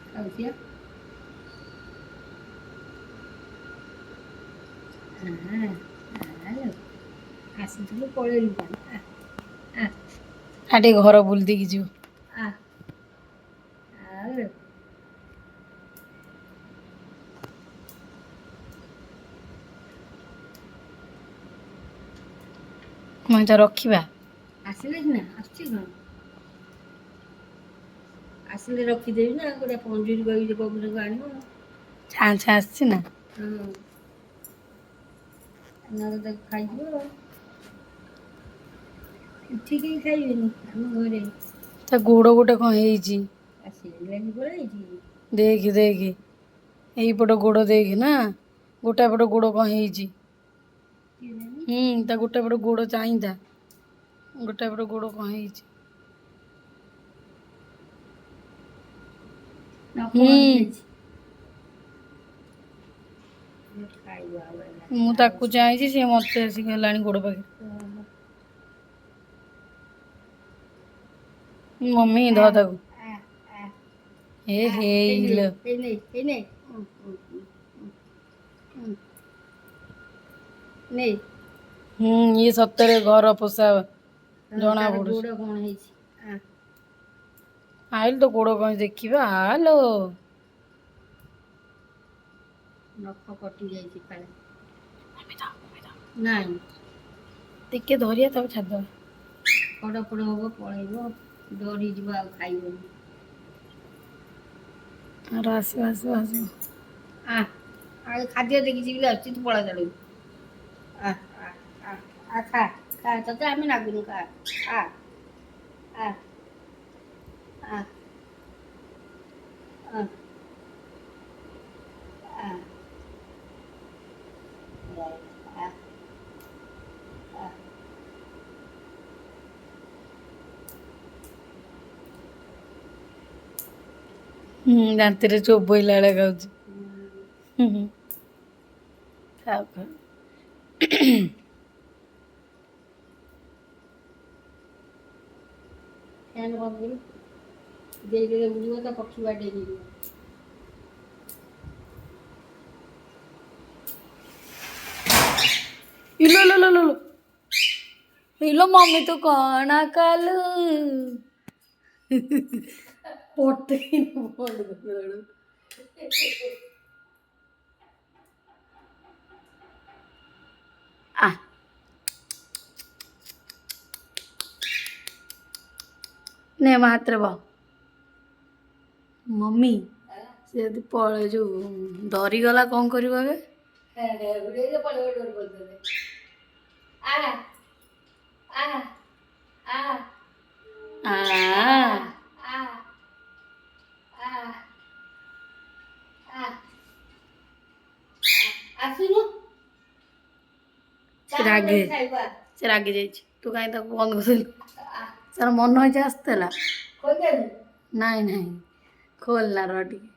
ଖାଉଛି। ହଁ, ଆସିଥିଲୁ, ପଳେଇଲୁ କଣ? ଆ। ଆ, ଟିକେ ଘର ବୁଲି ଦେଇକି ଯିବୁ। ଆ ଆଉ। ମୁଁ ତ ରଖିବା। ଆସିଲେ ସିନା ଆସୁଛି କଣ? ଆସିଲେ ରଖିଦେବି ନା ଗୋଟେ ପଞ୍ଜୁରୀ କହିବି ବବୁଲକୁ ଆଣିବ। ଛାଁ ଛାଁ ଆସିଛି ନା? ହଁ, ନହେଲେ ତାକୁ ଖାଇଯିବ ଆଉ। ଏଠି କେହି ଖାଇବେନି ଆମ ଘରେ। ତା ଗୋଡ଼ ଗୋଟେ କଣ ହେଇଛି। ଆସିଲାନି ପଳେଇଛି। ଦେଖେ ଦେଖେ, ଏଇପଟ ଗୋଡ଼ ଦେଖେ ନା, ଗୋଟାଏ ପଟ ଗୋଡ଼ କଣ ହେଇଛି। ହୁଁ, ତା ଗୋଟେ ପଟ ଗୋଡ଼ ଚାହିଁଥା, ଗୋଟାଏ ପଟ ଗୋଡ଼ କଣ ହେଇଛି। ନଖ ଯାଇଛି। ଖାଇବ ଆଉ। ମୁଁ ତାକୁ ଚାହିଁଛି, ସିଏ ମତେ ଆସିକି ହେଲାଣି ଗୋଡ଼ ପାଖରେ। ମମି, ଧ ତାକୁ। ଏ ହେଇଲୋ। ଏଇ ନେ, ଏଇ ନେ, ନେ। ହୁଁ, ଇଏ ସତରେ ଘର ପୋଷା ଜଣା ତାର ପଡୁଛି। ଗୋଡ଼ କଣ ହେଇଛି? ଆ। ଆଇଲୁ, ତ ଗୋଡ଼ କଣ ଦେଖିବା, ଆଲୋ। ନଖ କଟି ଯାଇଛି କାଳେ। ନାଇଁ। ଟିକେ ଧରିବା, ତାକୁ ଛାଡ଼ିଦେବା। ଫଡ଼ ଫଡ଼ ହବ, ପଳେଇବ, ଡରିଯିବ, ଆଉ ଖାଇବନି। ଆର ଆସିବ, ଆସିବ, ଆସିବ। ଆ ଆ, ଖାଦ୍ୟ ଦେଖିଛି ବୋଲି ଆସୁଛି। ତୁ ପଳା ଚାଲୁ। ଆ ଆ ଆ ଆ, ଖା ଖା, ତତେ ଆମେ ନାଗୁନୁ, ଖା। ଆ ଆ ଆ ଆ ଆ ଆ ଆ। ହୁଁ, ଦାନ୍ତରେ ଚୋବେଇଲା ଭଳିଆ ଖାଉଛି। ହୁଁ ହୁଁ, ଖାଉ ଖାଉ। ଫ୍ୟାନ୍ ବନ୍ଦ କରୁ ଦେଇଦେଲେ ଉଡ଼ିବ ତ ପକ୍ଷୀ ବାଡ଼େଇ ଦେଇଯିବ। ଇଲୋ ଲୋ ଲୋ ଲୋ ଲୋ, ଇଲୋ ମମି, ତୁ କଣ କଲୁ? ପଟେଇ ବନ୍ଦ କରିଦେଲୁ। ଆ ନେ, ମୋ ହାତରେ ବ। ମମି, ସେ ଯଦି ପଳେଇ ଯୋଉ ଡରିଗଲା, କଣ କରିବ ଏବେ? ଉଡ଼େଇଲେ ପଳେଇବ, ଡୋର କରିଦେଲେ। ଆ ଆ ଆ। ଆ। ଆ ଆ ଆ, ଆସୁନୁ। ସେ ରାଗି ଖାଇବା। ସେ ରାଗି ଯାଇଛି। ତୁ କାହିଁ ତାକୁ ବନ୍ଦ କରିଦେଲୁ? ତାର ମନ ହେଇଛି ଆସିଥିଲା। ଖୋଲିଦେବି? ନାଇଁ ନାଇଁ, ଖୋଲ ନା, ରହ ଟିକେ।